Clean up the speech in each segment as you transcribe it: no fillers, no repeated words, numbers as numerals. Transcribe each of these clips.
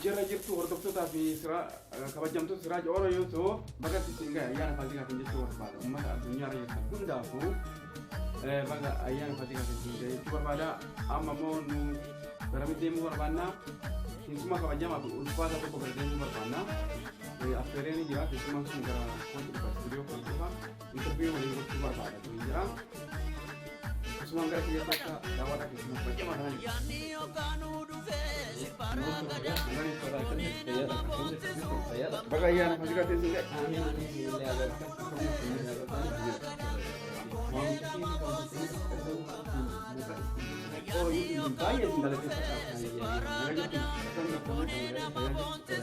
Jirra jirtu hordoftootaa fi kabajamtoota Siraaj Oro yoo ta'u, baga isin gahe ayyaana Faasiikaatiin jechuu barbaada. Uummata addunyaa irra jirtan hundaafuu baga ayyaana Faasiikaatiin isin gahe jechuu barbaada. Amma immoo nu garamitti deemuu barbaanna? Keessummaa kabajamaa fi ulfaataa tokko bira deemuu barbaanna. Affeeree ni jira. Keessummaan sun gara kootti dhufa. Istuudiyoo kootti dhufa. Interview waliin gochuu barbaada. Kun jira. Keessummaan gara kiyya bakka daawwataa keessummaa kabajamaa kana jira. Baga ayyaana Faasiikaatiin isin gahe. Baay'ee isin galateeffadha.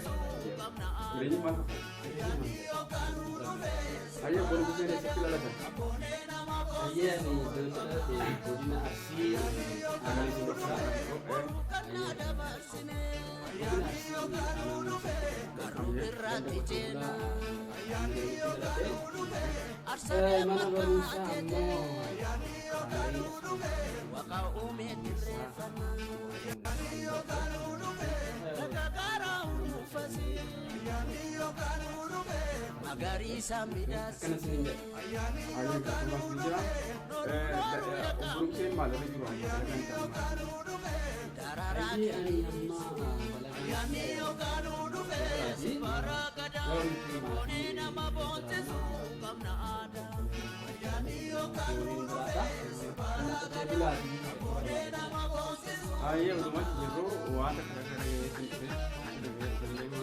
Jireenyi maal fakkaata? Hayyee, boru Guseen eessatti dhalatan? Hayyee, ani iddoo itti dhalate godina Arsii aanaa Sulultaa. Godina Arsii aanaa Sulultaa ganda Qotee Bulaa. Mana barumsaa ammoo Akkana isin jedha. Hayyee, galatoomaa isin jira. Obbo Nuguseen maal irra jiru amma, dalagaan isaanii maal? Hayyee, ani amma dalagaan biraati. Garuu maatii jiraata. Nama qotee bulaati. Hayyee, odumatti jirru waan takka takka isin dhufe maali, Obbo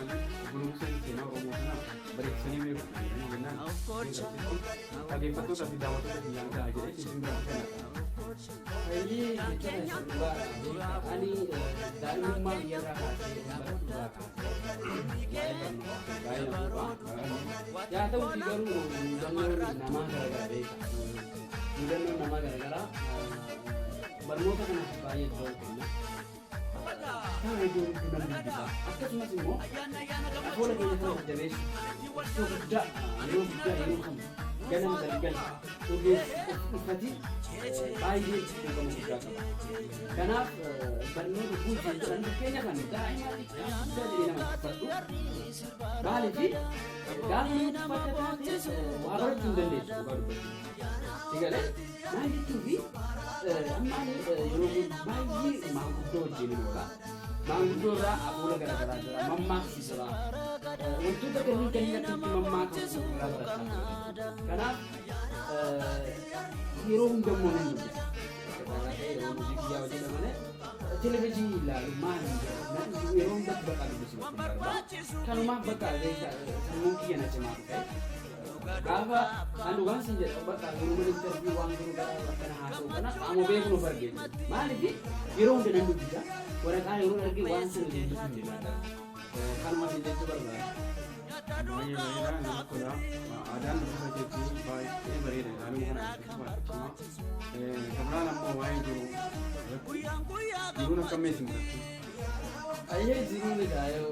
Nuguseen seenaa Oromoo kana bareechisanii beeku jennaan dhaggeeffattoota fi daawwattoota biyyaan ga'a jedhee isin bira dhufee. Hayyee, jecha isa dhugaadha beekaa. Ani daa'imummaa biyyarraa kaasee, baradhu irraa kaasee waa'ee barnootaa baay'ee na quuqa. Yaa ta'uti garuu mudannoon namaa garagara beeka. Mudannoon namaa garagara, barnoota kanaaf baay'ee iddoo kenna. Kitaaba iddoo hedduu nan dubbisa. Akkasumas immoo afoola keenya kana jajjabeessu iddoo guddaa, yeroo guddaa, yeroo kam ganama galgala ogeessi of uffati baay'ee quuqama guddaa qaba. Kanaaf barnoota guutuu jedhan fakkeenya kan daa'ima xiqqaa guddaa jedhee nama tuffadhu. Maaliif, gaafa nama tuffatta taate waa barachuu hin dandeessu dhugaa dubbachuu. Si galee maal jechuufi, amma ani yeroo baay'ee maanguddoo wajjin oola. Maanguddoo irraa afoola garaagaraa jira, mammaaksi jira. Wantoota kanneen kanneen akkatti mammaakamu irraa barachaa ture. Kanaaf yeroo hunda immoo nan dubbisa. Akka carraa ta'e yeroo hojii biyyaa hojjedha malee televezyiinii ilaalu maal yeroo hundatti bakka dubbisu natti hin darba. Kanumaaf bakka sammuun kiyya na cimaa dhufe. Gaafa an dhugaan siin jedha, bakka yeroo mana interview waan garuu gara akkana haasa'u kana qaama beekuun of argee. Maaliif, yeroo hunda nan dubbisa. Waraqaa yeroo arge waan sana dubbisuu hin jiraata. Kanuma siin jechuu barbaada. Baay'ee bareeda, namatti tola. Aadaan dubbisa keetii baay'ee bareeda, ilaaluu kana keessatti baay'ee cimaa. Kabiraan ammoo waa'ee jiru irratti, jiruun akkam isin biratti? Ayyee, jiruun egaa yoo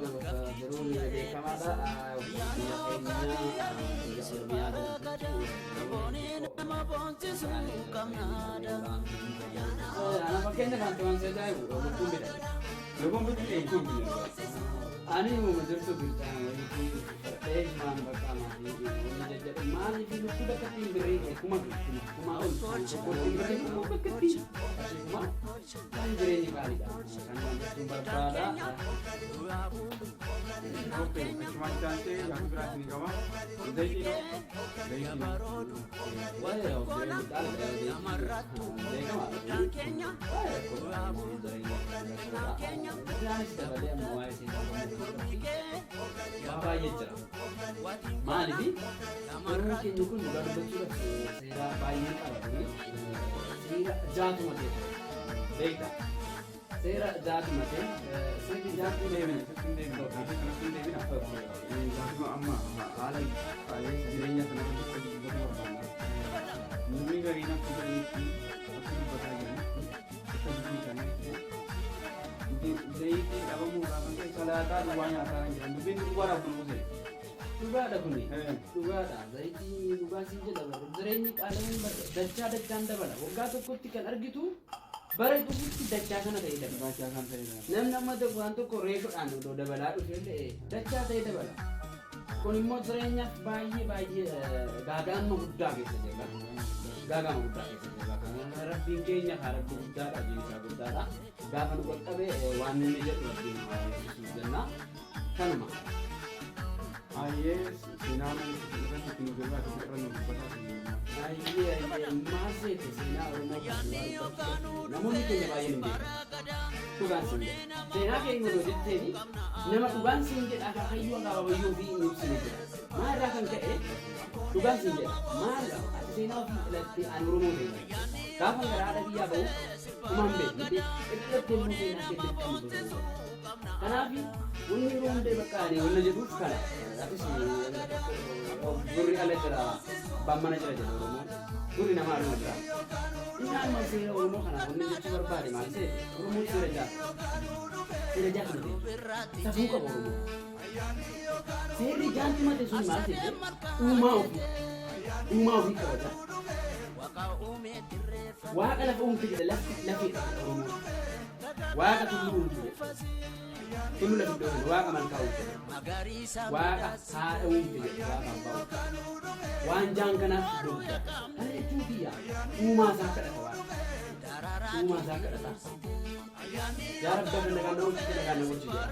jiruun beekamaadha. Biyya keenya, biyya Oromiyaa kana. Ana fakkeenya kan turan si ajaa'ibu lukkuun bita. Lukkuun bitu? Lukkuun bitu. Ani uuma jirtu bilchaan wayiitii uffadhee maan bakka maatii wanni jajjabe maaliif lukkuu bakka ittiin birrii 1000, 1000 ol tokkotti birrii 1000 bakka ittiin qarshii 1000, baay'ee jireenyi qaaliidha. Kanuma jechuun barbaada. Okay, achumaan taansee gaaffii biraa isin qaba. Zayitiin hoo? Zayitiin hoo? Waa'ee of jireenyi qaaliidha, beekamaadha. Waa'ee rakkoo jireenya Isaanis dabalee amma waa'ee seenaa waa baay'ee jira. Maaliif, Oromoon keenya kun dhugaa dubbachuudhaaf seera baay'ee qaba ture. Seera jaatuma ta'e beekta. Seera jaatuma ta'e, seerri Isatti hin deebina, isatti hin deebina. Gaaffii kanatti hin deebina. Gaaffii amma haala qaala'insa jireenya kana irratti akka dubbatu barbaanna. Namni gariin akka jedhanitti, akka dubbataa jiranitti, akka dubbii isaaniitti zayitiin dhabamuu irraa kan ka'e salaaxaa duwwaa nyaataa kan jiran dubbiin dhugaadhaaf kun buuse. Dhugaadha kuni. Dhugaadha. Zayitii dhugaa siin jedha bara. Jireenyi qaala'uun bara dachaa dachaan dabala. Waggaa tokkotti kan argitu Bara dhufutti dachaa sana ta'ee dabala. Dachaa kan ta'e dabala. Namni amma waan tokko reeshoodhaan odoo dabalaa dhufe illee dachaa ta'ee dabala. Kun immoo jireenyaaf baay'ee baay'ee gaaga'ama guddaa keessa jirra. Gaaga'ama guddaa keessa jirra. Kana Rabbiin keenya haa Rabbi guddaadha, hojiin isaa guddaadha. Gaafa nu qaqqabe waan inni jedhu Rabbiin haa eegsisuuf jenna. Kanuma. Ayyee, seenaa irratti nu irraa irra nu dubbataa. Ayyee ayyee, maal seete, seenaa Oromoo kan namoonni keenya baay'een hin beekan. Dhugaan siin jedha. Seenaa keenya odoo jetteeni nama dhugaan siin jedha, akaakayyuu akaabayyuu fi nu ibsine jira. Maal irraa kan ka'e, dhugaan siin jedha. Maal ati seenaa ofii filattee ani Oromoo ta'e. Gaafa gara haadha biyyaa bahu dhumaan beeku miti. Dhalattee immoo seenaa kee dirqama beeku. Kanaaf wanni yeroo hundee bakka ani wanna jedhuuf kana. Atis gurri ala jira, abbaan mana jira jedha Oromoon. Gurri namaa aluma jira. Inni amma seera Oromoo kana wanni jechuu barbaade maal seete? Oromoon seera jaata. Seera jaata mate. Safuu qaba Oromoon. Seerri jaanti mate sun maal seete? Uumaa ofii. Uumaa ofii kabaja. Waaqa lafa uumte jedha, lafti lafeedha Oromoon. Waaqa tulluu uumte jedha. Tulluu lafa iddoo kana, waaqa malkaa uumte jedha. Waaqa haadha uumte jedha. Waaqa abbaa uumte. Waan jaan kanaaf iddoo guddaa. Kana jechuun kiyya uumaa isaa kadhata waaqa. Uumaa isaa kadhata. Yaa Rabbi, kan nagaan na oolchite, nagaan na oolchi jedha.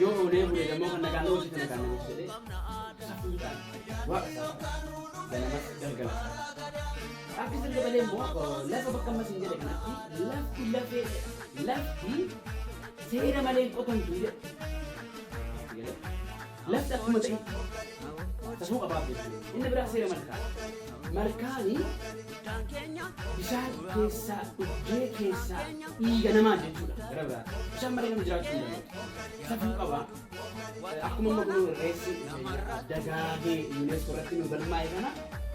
Yoo oolee bulee dammoo kan nagaan na oolchite, nagaan na oolchi jedhee safuudhaan waaqa isaa kadhata. Ganamas galgalas. Akka isin dabalee immoo lafa bakka ammas hin jedhe kanatti lafti lafee, lafti seera malee hin qotamtu jedha. Lafti akkuma ta'e safuu qabaaf jechuudha. Inni biraa seera malkaa. Malkaani bishaan keessaa dhuggee keessaa dhiiga namaa jechuudha. Gara biraa bishaan malee namni jiraachuu hin danda'u. Safuu qaba. Akkuma amma kun irreessi dagaagee UNESCO irratti nu galmaa'e kana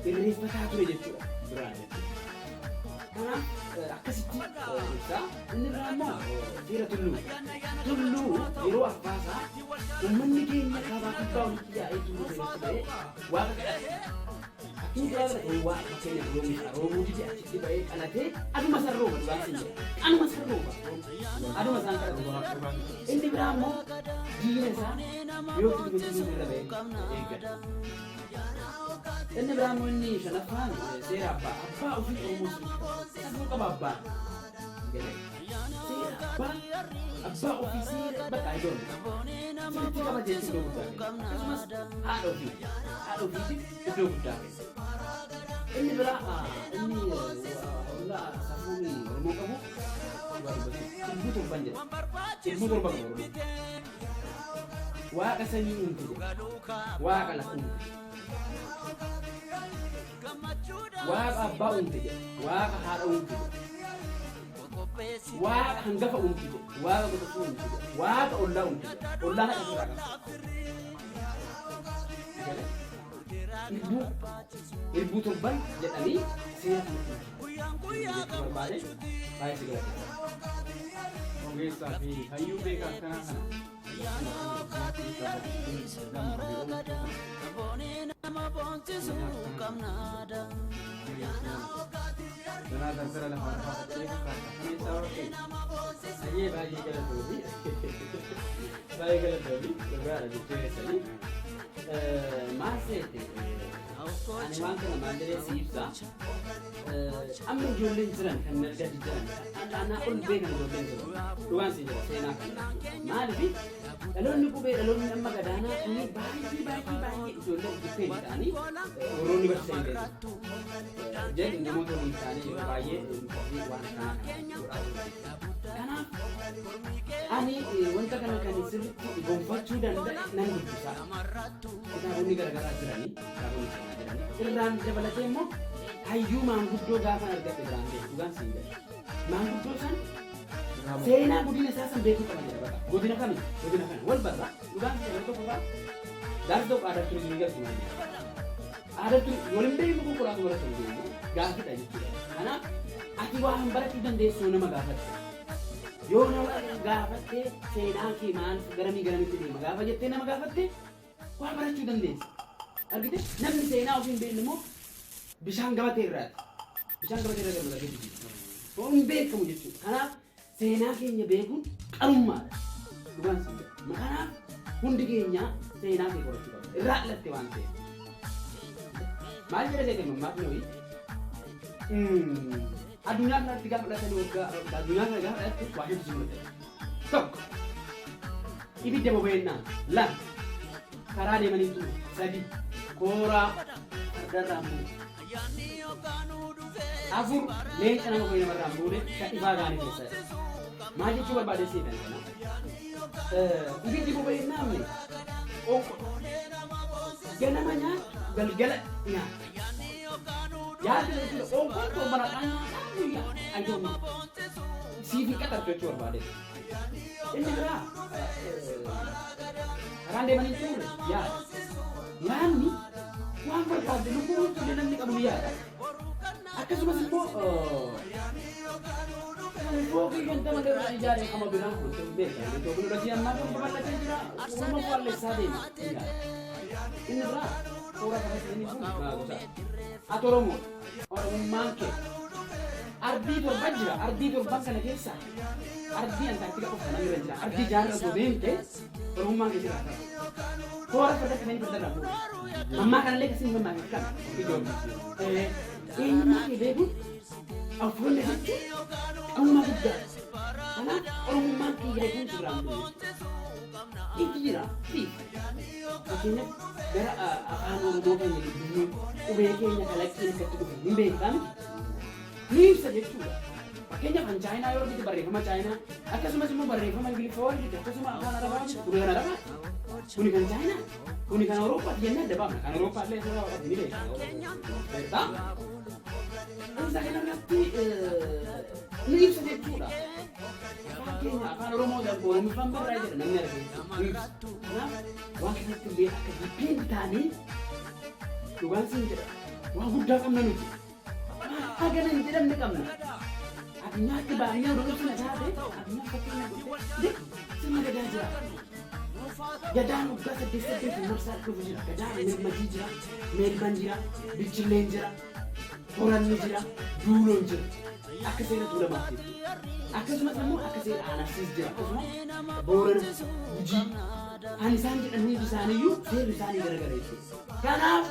irreeffataa ture jechuudha. Biraa jechuudha. Kanaaf akkasitti ibsa. Inni biraa immoo seera tulluu. Tulluu yeroo arfaasaa uummanni keenya kaabaa kibbaa walitti yaa'ee tulluu keessatti ba'ee waaqa kadhata. Akkamitti waaqa kadhata? Waaqa fakkeenyaaf roobni roobuu dide achitti ba'ee qalatee aduma san rooba, dhugaan siin jedha. Anuma san rooba. Aduma isaan kadhatu. Inni biraa immoo diina isaa yoo itti dhufe tulluu irra ba'ee eeggata. Inni biraa immoo inni shanaffaan seera abbaa. Abbaa ofii Oromoo sirriitti safuu qaba abbaan. Seera abbaa, abbaa ofii seera bakka ijoon sirriitti qaba jechuun iddoo guddaa kenna. Akkasumas haadha ofii, haadha ofiitiif iddoo guddaa kenna. Inni biraa inni walaa safuun Oromoo qabu, dhugaa dubbachuuf, irbuu torban jedha. Irbuu torba qaba Oromoon. Waaqa samii uumte jedha. Waaqa lafa uumte jedha. Waaqa abbaa uumte jedha. Waaqa haadha uumte jedha. Waaqa hangafa uumte jedha. Waaqa qotisuu uumte jedha. Waaqa ollaa uumte jedha. Ollaan haqa ofirraa qaba. Irbuu torban jedhanii seera kanatti jechuu barbaade, baay'ee si galateeffadha. Ogeessaa fi hayyuu beekaa akkanaa kana. Danaa daldala lafaa lafaa faca'ee fakkaata. Kana eessaa hortee? Baay'ee baay'ee galatoomi. Baay'ee galatoomi. Dhugaadha jechuu keessanii. Maal seete, ani waan kana maal jedhee si ibsa. Amma ijoolleen jiran kan gadi jiran anaa ol beekan ijoolleen jiran, dhugaan si jira seenaa kana jechuudha. Maaliif dhaloonni qubee, dhaloonni amma gadaanaa kuni baay'ee baay'ee baay'ee ijoollee guddeen ta'anii warroonni barsiisan hin beeku. Jedhu namoota waliin ta'anii yeroo baay'ee waan akkanaa kana godhaa jiru. Kanaaf ani wanta kana kan sirriitti gonfachuu danda'e nan dubbisa. Kitaabonni garaagaraa jiranii, kitaabonni seenaa jiranii. Irraan dabalatee immoo hayyuu maanguddoo gaafa argadhe biraan ga'e, dhugaan siin jedha. Maanguddoo san seenaa godina isaa san beekuu qaba jedha bakka. Godina kami? Godina kana. Wal barra, dhugaan siin jedha, tokko fa'aa. Gaaf tokko aadaa turizimii galchu maal jedha. Aadaa turizimii waliin beeknu, konkolaatu baratu hin beeknu gaafidha jechuudha. Kanaaf ati waa hin barachuu dandeessu nama gaafatte. Yoo nama gaafatte, seenaan kee maal, garamii garamitti deema gaafa jettee nama gaafatte, waa barachuu dandeessa. Argite, namni seenaa ofii hin beekne immoo bishaan gabatee irraati. Bishaan gabatee irra galma argite. Hin beekamu jechuudha. Kanaaf seenaa keenya beekuun qarummaadha. Dhugaan siin jedha. Kanaaf hundi keenya seenaa kee qorachuu qabna. Irraa dhalatte waan ta'eef. Maal jedha seete mammaakni wayii? Addunyaa kanatti gaafa dhalatanii waggaa addunyaa kana gaafa dhalatte waa hedduu si mudata. Tokko, ibidda boba'ennaa. Lama, karaa deemanii ture. Sadi, kooraa fardarraan buute. Afur, leenca nama koyee namarraan buune. Shan, ifaa gaanii keessa. Maal jechuu barbaade seetan kana? Ibiddi boba'ennaa mee qoonqoo ganama nyaattu, galgala nyaattu. Yaaddu jechuudha. Qoonqoon torbanadhaan nyaataa guyyaa. I don't know. Siif hin qaxartu jechuu barbaade. Inni biraa, karaan deemanii hin xumurre yaada. Yaadni waan barbaadde lubbuu illee namni qabu ni yaada. Akkasumas immoo fooqii 50 irraa ijaaree qama biraa kun hin beekan. Teekinooloojii ammaa kun babal'atee jira. Uumama faallessaa deema. Inni biraa toora kanatti inni kun gosa. Ati Oromoo, Oromummaan kee ardii torba jira. Ardii torban kana keessa ardii Antaarktika qofa namni irra jira. Ardii jaarra osoo deemte Oromummaan kee jira. Toora farda kafanii farda irraa bu'u. Ammaa kanallee kasin mammaa kan ijoollee. Eenyummaa kee beekuun afuunne jechuun qarummaa guddaadha. Kanaaf Oromummaan kee beekuun sirraan bu'u. Itti jira siif. Fakkeenyaaf gara afaan Oromoo keenya dubbifnu, qubee keenya kalaqqiin akkatti dhufe hin beektaa miti. Ni ibsa jechuudha. Fakkeenyaaf kan Chaayinaa yoo argite, barreeffama Chaayinaa, akkasumas immoo barreeffama Ingiliffaa yoo argite, akkasuma afaan Arabaa, kuni kan Arabaa, kuni kan Chaayinaa, kuni kan Awuroopaati jennee adda baafna. Kan Awurooppaa illee asirraa ni beekta. Beektaa? Isa kanarratti ni ibsa jechuudha. Afaan keenya afaan Oromoo darbu Oromiffaan barraa jedha namni arge jechuudha. Ni ibsa. Kanaaf waan kanatti illee akka dippeend taanee, dhugaan siin jedha, waan guddaa qabna nuti. Waan hagana hin jedhamne qabna. Addunyaatti baafnee oduu ibsina taate addunyaa fakkeenya godhee sirna gadaa jira. Gadaan waggaa saddeet saddeet marsaa dhufu jira. Gadaan mirmajii jira, meelban jira, bichilleen jira, horanni jira, duuloon jira. Akka seera Tuulamaatti jechuudha. Akkasumas immoo akka seera Aanarsiis jira. Akkasuma Boorana, Gujii, kan isaan jedhan hundi isaaniiyyuu seerri isaanii garagara jechuudha. Kanaaf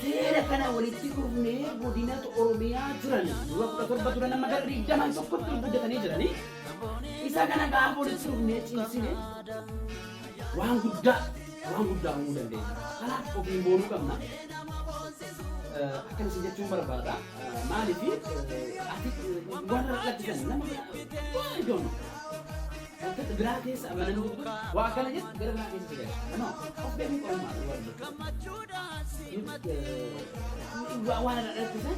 seera kana walitti dhufnee godinata Oromiyaa jiran dura 17 turan, amma gara 21tti ol guddatanii jiranii, isa kana gaafa walitti dhufnee cimsine waan guddaa, waan guddaa uumuu dandeenya. Kanaaf ofiin boonuu qabna. Akkan isin jechuun barbaada. Maaliif ati warra lakkisan nama waan ijoon wanta biraa keessa amanan waa akkana jettu gara biraa keessa si galcha. No, of beekuun qorummaadha waan jechuudha. Waan irra lakkisan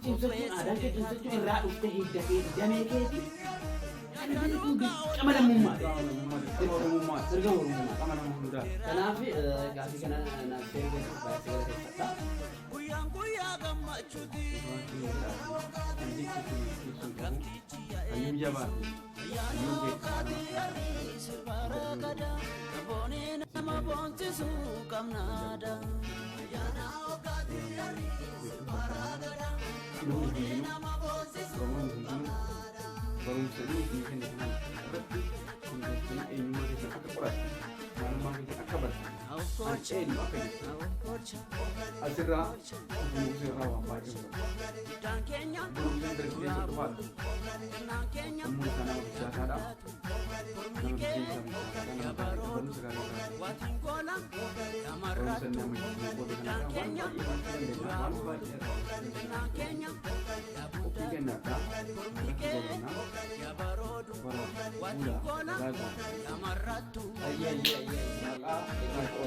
cimsachuun, aadaan kee cimsachuun, irraa dhuftee hidda kee damee keeti. Kana beekuun dirqama lammummaadha. Dirqama Oromummaa. Dirqama Oromummaa. Dirqama nama hundaa. Kanaaf gaaffii kana naaf deebiin baay'ee galateeffadha. Kan jecha ibsuun qabu hayyuu jabaa fi hayyuu beekamaa nama. Namni hundinuu, Oromoon hundinuu, barumsa inni isinii kenne kanaan irratti hundeessanii eenyummaa keessan akka qorattan, maalummaa keessan akka bartan, an eenyu akka jettan asirraa barumsa irraa waan baay'ee hubatu. Barumsa dargaggeessa qofaadha. Sammuun isaa nama bilchaataadha. Nama bilcheensa bilchaataadha. Nama gaariidha. Barumsa gaarii irraa barumsa inni amma itti qooda kanarraa waan baay'ee barachuu dandeenya. Waan baay'ee irraa barachuu dandeenya. Qophii kennaadha. Irratti jabeenya. Bara fuula dagaagaa. Ayyee, ayyee, ayyee. Maqaa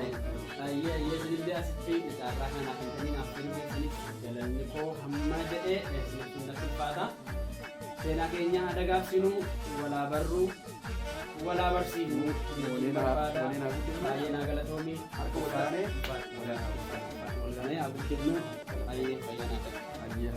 irraa. Ayyee, ayyee, isinillee asitti carraa kanaaf hin kennin affeeruu keessaniif galanni koo hamma jedhee isinitti natti ulfaata. Seenaa keenya dagaagsinuu, walaa barruu, walaa barsiifnu jechuun barbaada. Waliin haa guddifnu. Baay'ee naa galatoomii. Harka wal taanee waliin haa guddifnu. Wal taanee haa guddifnu. Baay'ee fayyaa naa ta'e. Ayyee.